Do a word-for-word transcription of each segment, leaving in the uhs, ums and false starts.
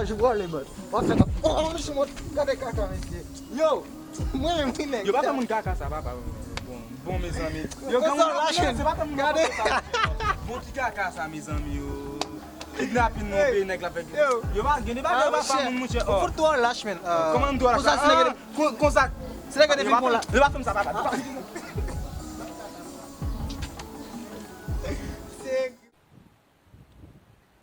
Jou vòlè, bòs. W ap fè sa. Oh, mwen gade kaka, mesye. Yo, mwen menm wi, nèg. Yo pa fè moun kaka sa, papa. Bon, bon, mezanmi. Yo, granmoun yo, se pa fè moun kaka sa. Bon, ki kaka sa, mezanmi, yo. Kidnapin nan peyi nèg la fè. Yo pa gen de bagay, yo pa fè moun, monchè. Ou fout twò lach, men. Kòman m twò lach? Konsa, se nèg, konsa, se nèg de vin kon la. Yo pa fè m sa, papa. Yo pa fè m sa.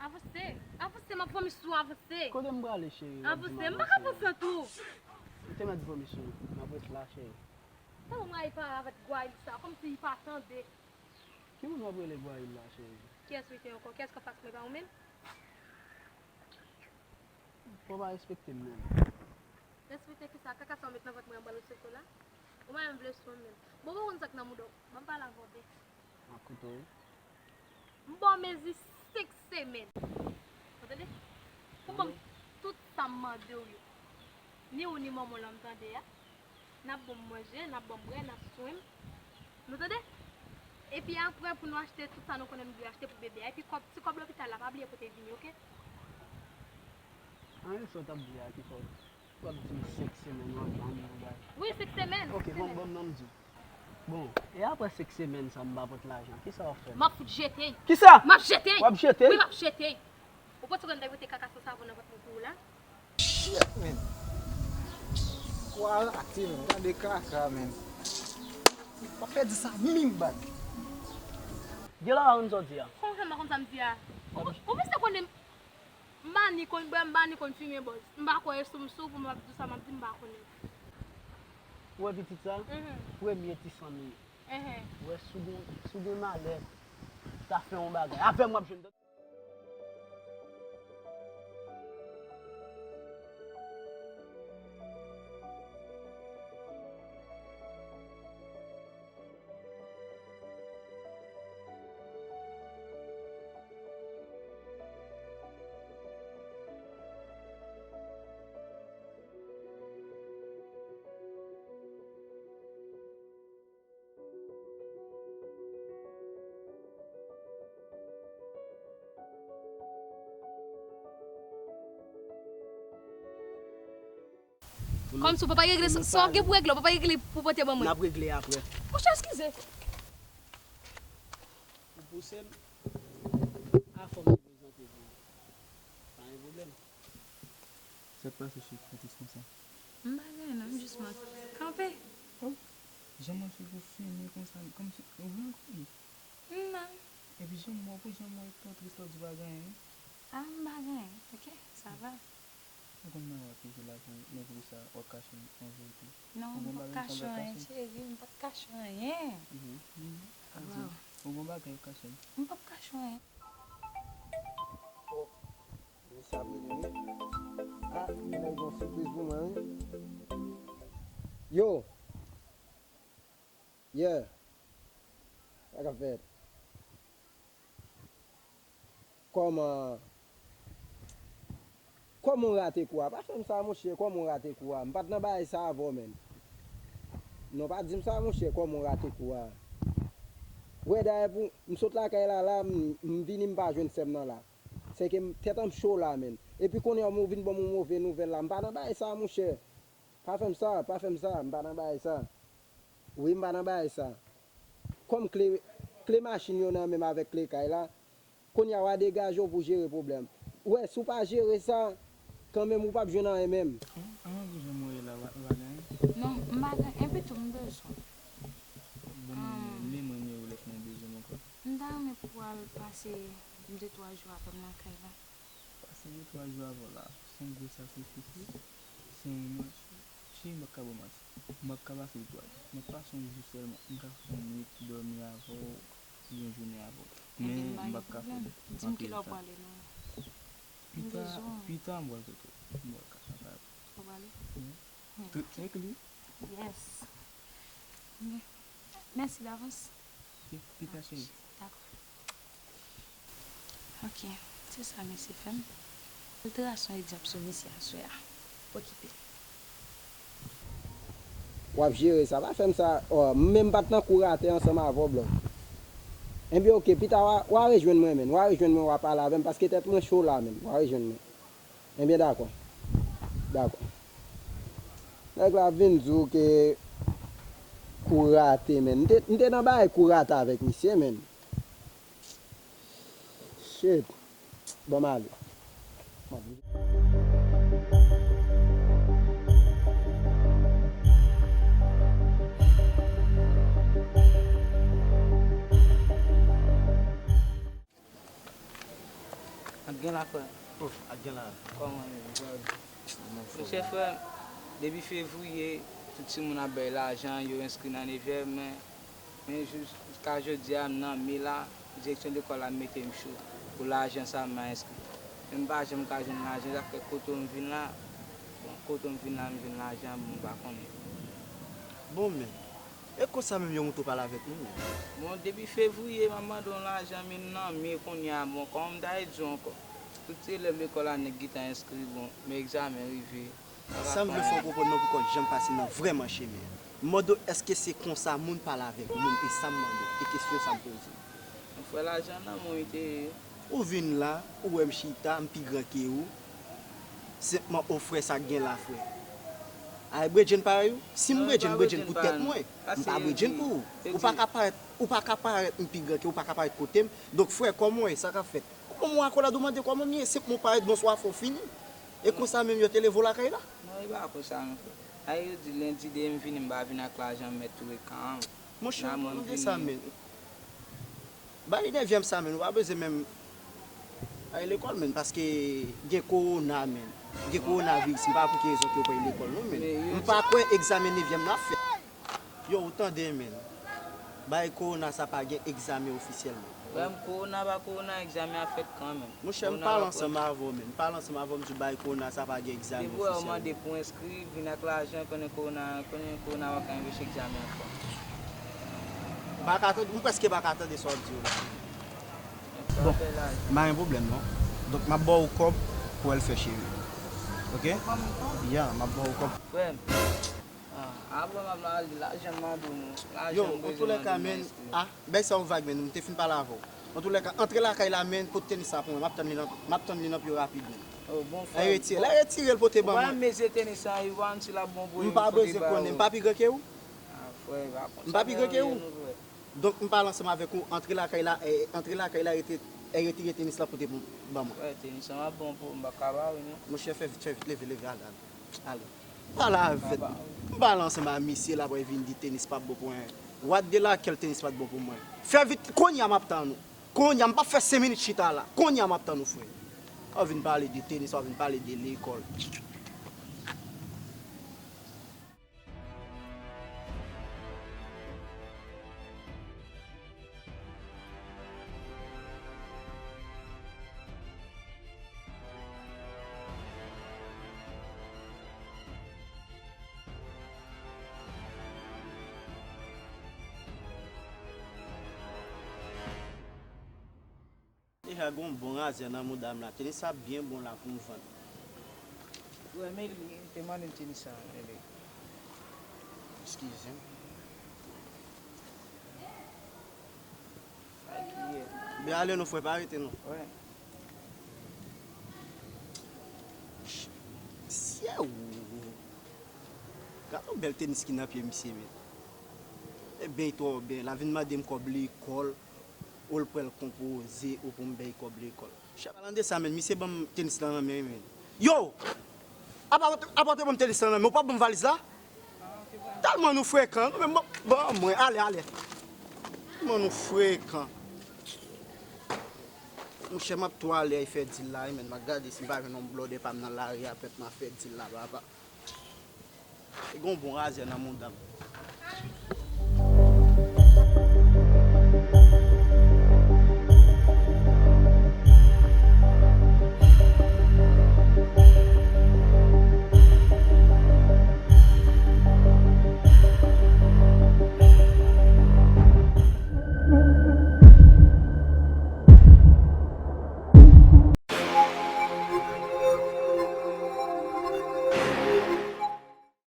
Avanse, avanse, m ap vomi sou ou, avanse. Kote m prale, cheri? Avanse, m pa ka avanse tou. Ou te mèt vomi sou m, m ap ret la, cheri. Sa w rayi pa avèk Gwayil sa, kòmsi li pa tande. Ki moun w ap rele Gwayil la, cheri? Kiyès ou ye ankò? Kiyès k anfas mwen, pa ou menm? Fò w pa respekte m menm. Respekte kisa? Kaka sa w met nan vant mwen anba loseko la? Ou pa menm vle sou mwen menm. Bon, ou pa konn sa k nan mouda w. Ban m pale avè w byen. M ap koute w wi. M ba w mezi senk semèn. Ou tande? Pou ban m tout sa m mande w yo. Ni ou ni manman w lan m tande a. N ap ban m manje, n ap ban m bwè, n ap swen m. Nou tande? Epi apre pou nou achte tout sa nou konnen nou dwe achte pou bebe a. Epi kòb, ti kòb lopital la, pa bliye pote vini, oke? Anyen sa w t ap di a ki fè w, w ap di m senk semèn, w ap ban m bagay. Wi, senk semèn. Oke, bon, ban m nan m di w. Bon, e apre senk semèn sa m pa pot lajan, kisa w ap fè? M ap fout jete. Kisa? M ap jete. W ap jete? Wi, m ap jete. Ou panse ke m ta pote kaka san savon nan vant mwen pou ou la? Shit, man. Kwa rate, man. Gade kaka, man. W ap pèdi sa minm bag. Gen la ou konn sa w di a? Kòman sa m pa konn sa m di a? Ou, ou panse konnen m pa ni konn bwè, m pa ni konn fimen, bòs. M pa kwè e sou m sou pou m ap di sa m ap di, m pa konnen. Ou wè pitit sa? Mhm. Premye ti san m li ye. Enhen. Ou wè, si w gen, si w gen malè, ta fè yon bagay. Avè m w ap jwenn. Kòmsi w pa regle sa, sa w gen pou regle, w pa regle pou pote ban mwen. N ap regle apre. Monchè, eskize. Ou pouse m a fòm de prezante pou ou. Pa gen pwoblèm. Sa k pase, cheri, ki fè w tris konsa? M pa gen anyen non, m jis mòd. Kanpe. Oh, jan m wè figi w fini konsa, kòmsi ou vle m kriye? Non. Epi jan m wè w, pou jan m wè w tris la, w di w pa gen anyen. Ah, m pa gen anyen, ok, sa va. Ou konn mwen wè toujou la pou, men pou sa, w ap kache m an verite. Non, m p ap kache w anyen, cheri, m p ap kache w anyen. Ou gon bagay w ap kache m. M p ap kache w anyen. Oh, men sa ap rele wi. Ah, gen yon sipriz pou mwen wi. Yo. Yeah. Sa k ap fèt? Kòman, kòman w rate kou a? Pa fè m sa, monchè, kòman w rate kou a? M pa t nan bagay sa avè w, menn. Non, pa di m sa, monchè, kòman w rate kou a? Wè, dayè, pou m sot lakay la, la, m, m vini, m pa jwenn sè m nan la. Sèke m, tèt an m cho la, menn. Epi kounye a, ou vin ban m yon move nouvèl la. M pa nan bagay sa, monchè. Pa fè m sa, pa fè m sa, m pa nan bagay sa. Wi, m pa nan bagay sa. Kòm kle, kle machin yo nan men m avèk kle kay la, kounye a w a degaje w pou jere pwoblèm. Ou wè, si w pa jere sa, kanmenm ou p ap jwenn anyen menm. An, an, ou janm wè la, ou pa, ou pa gen anyen? Non, m pa gen anyen, epi tou m bezwen w. Bon, mwen, mwen, mwen, mwen, ou lè fè mwen bezwen m ankò. M ta renmen pou w al pase de twa jou avè m nan kay la. Pase de twa jou avè w la, se yon gwo sakrifis wi. Se yon manti. Cheri, m p ap ka ba w manti. M p ap ka pase de twa jou. M ap pase yon jou sèlman. M ka fè yon nwit dòmi avè w, oubyen jounen avè w. Men, m p ap ka fè anpil tan. Di m kilè w prale non. Pita, pita, m pral kote w. M pral ka, sa pa. Ou prale? Wi. Tout enk li. Yes. Ok. Mèsi davans. Ok, pita cheri. Dakò. Ok, se sa mesye fè m. Alterason e dyab sou misye aswè a. Okipe. W ap jere sa, pa fè m sa. Oh, m menm pa t nan kou rate ansanm avè w, bro. Enben, ok, pita w a, w a rejwenn mwen, menn. W a rejwenn mwen, w a pale avè m, paske tèt mwen cho la, menn. W a rejwenn mwen. Ebyen, dakò. Dakò. Nèg la vin di w ke kou rate, menn. M te, m te nan bagay kou rate avèk misye, menn. Shit. Ban m ale. Ak gen la, frè. Oh, ak gen la. Kòman ye, frè? Monchè, frè, depi fevriye, tout timoun ap bay lajan, yo enskri nan nevyèm, men, men jiska jodi a, m nan me la, direksyon lekòl la mete m cho pou lajan sa m enskri. Men m pa janm ka jwenn lajan, sa fè kote m vin la, bon, kote m vin la, m jwenn lajan, bon, m pa konnen. Bon, men, e konsa menm yo moute w pale avèk nou, men. Bon, depi fevriye, m ap mande yon lajan, men m nan me kounye a, bon, kòman m ta di w ankò? Tout elèv lekòl la nèk gentan enskri, bon, men egzamen rive. Sa m vle fè w konprann nan poukò janm pase nan vrèman chemen an. M mande w, èske se konsa moun pale avèk moun? E sa m mande w, e kesyon sa m poze w. Mwen, frè, lajan nan men w li te ye. Ou vin la, ou wè m chita, m pi gran ke ou. Senpman, o frè, sa k gen la, frè? A, e bredjenn parèy ou? Si m bredjenn, m bredjenn pou tèt mwen. M pa bredjenn pou ou. Ou pa ka parèt, ou pa ka parèt m pi gran ke ou, ou pa ka parèt kote m. Donk, frè, kòman w ye? Sa k ap fèt? Ou ban mwen akolad, ou mande kòman m ye, senpman ou parèt, bonswa, fè w fini. E konsa menm yo te leve w lakay la? Non, e pa konsa non, frè. A, yo di lendi de m vini, m pa vin ak lajan, m mèt tou rekan. Monchè, pa mande sa, men. Bagay nevyèm sa, men, ou pa bezwen menm al lekòl, men, paske gen kowona, men. Gen kowonaviris, m pa wè pou ki rezon ke yo pa al lekòl, non, men. M pa kwè egzamen nevyèm nan ap fèt. Yo, ou tande, men. Bay kowona sa pa gen egzamen ofisyèlman. Frè m, kowona pa kowona, egzamen ap fèt kanmenm. Monchè, m pale ansanm avè w, men. M pale ansanm avè w, m di w bay kowona sa pa gen egzamen ofisyèlman. Depi w wè w mande pou enskri, vin ak lajan, konnen kowona, konnen kowona pa ka anpeche egzamen an fèt. M pa ka tande, m prèske pa ka tande sa w ap di yo la. Bon, m pa gen pwoblèm, non. Donk, m ap ba w kòb pou w al fè cheve. Oke? Ya, m ap ba w kòb. Frè m. Ah, avan m ap ale, lajan m mande w, non. Yo, lajan m bezwen mande w, men. Ah, bay sa yon vag, men, m te fin pale avè w. Antoulèka, antre lakay la, men, pot tenis la pou mwen. M ap tann li nan, m ap tann li nan pye rapid, men. Oh, bon, frè. Lè retire, lè retire l pote ban mwen. Ou pa bezwen tenis la, Ivan, si l ap bon pou ou, m pa bezwen konnen, m pa pi gran ke ou. Ah, frè, pa konsa. M pa pi gran ke ou. Donk, m pale ansanm avèk ou, antre lakay la, eh, antre lakay la, rete, eh, retire tenis la pote ban mwen. Frè, tenis la, m ap bon pou ou, m pa ka ba ou, non. Monchè, fè vit, fè vit, leve, leve, ale, ale. Ale. Pale avèk m. M pale ansanm a misye la, pou l vin di tenis p ap bon pou mwen. What the lakèl tenis pa t bon pou mwen? Fè vit, kounye a m ap tann ou. Kounye a, m p ap fè senk minit chita la. Kounye a m ap tann ou, frè. W ap vin pale de tenis, w ap vin pale de lekòl. Deja gen yon bon razè nan mouda m la. Tenis sa byen bon la pou m vann. Wè, men li te mande m tenis sa, men li. Eskize m. Sa ki ye? Byen ale non, frè, pa rete non. Wè. Syèw! Gade yon bèl tenis ki nan pye misye, men. E byen twò byen. L a vin mande m kòb lekòl. Ou l pral konpoze ou pou m bay kòb lekòl. Chè, palan de sa, men, misye ban m tenis lan nan men, men. Yo! Apa, apa w te ban m tenis lan nan men, ou pa ban m valiz la? Tèlman nou frekan, nou menm, ban, ban mwen, ale, ale. Tèlman nou frekan. Monchè, m ap tou ale fè dil la, wi, men, m ap gade si m pa jwenn yon blòdè pa m nan lari a, pèp m a fè dil la, papa. E gon bon razè nan mouda m.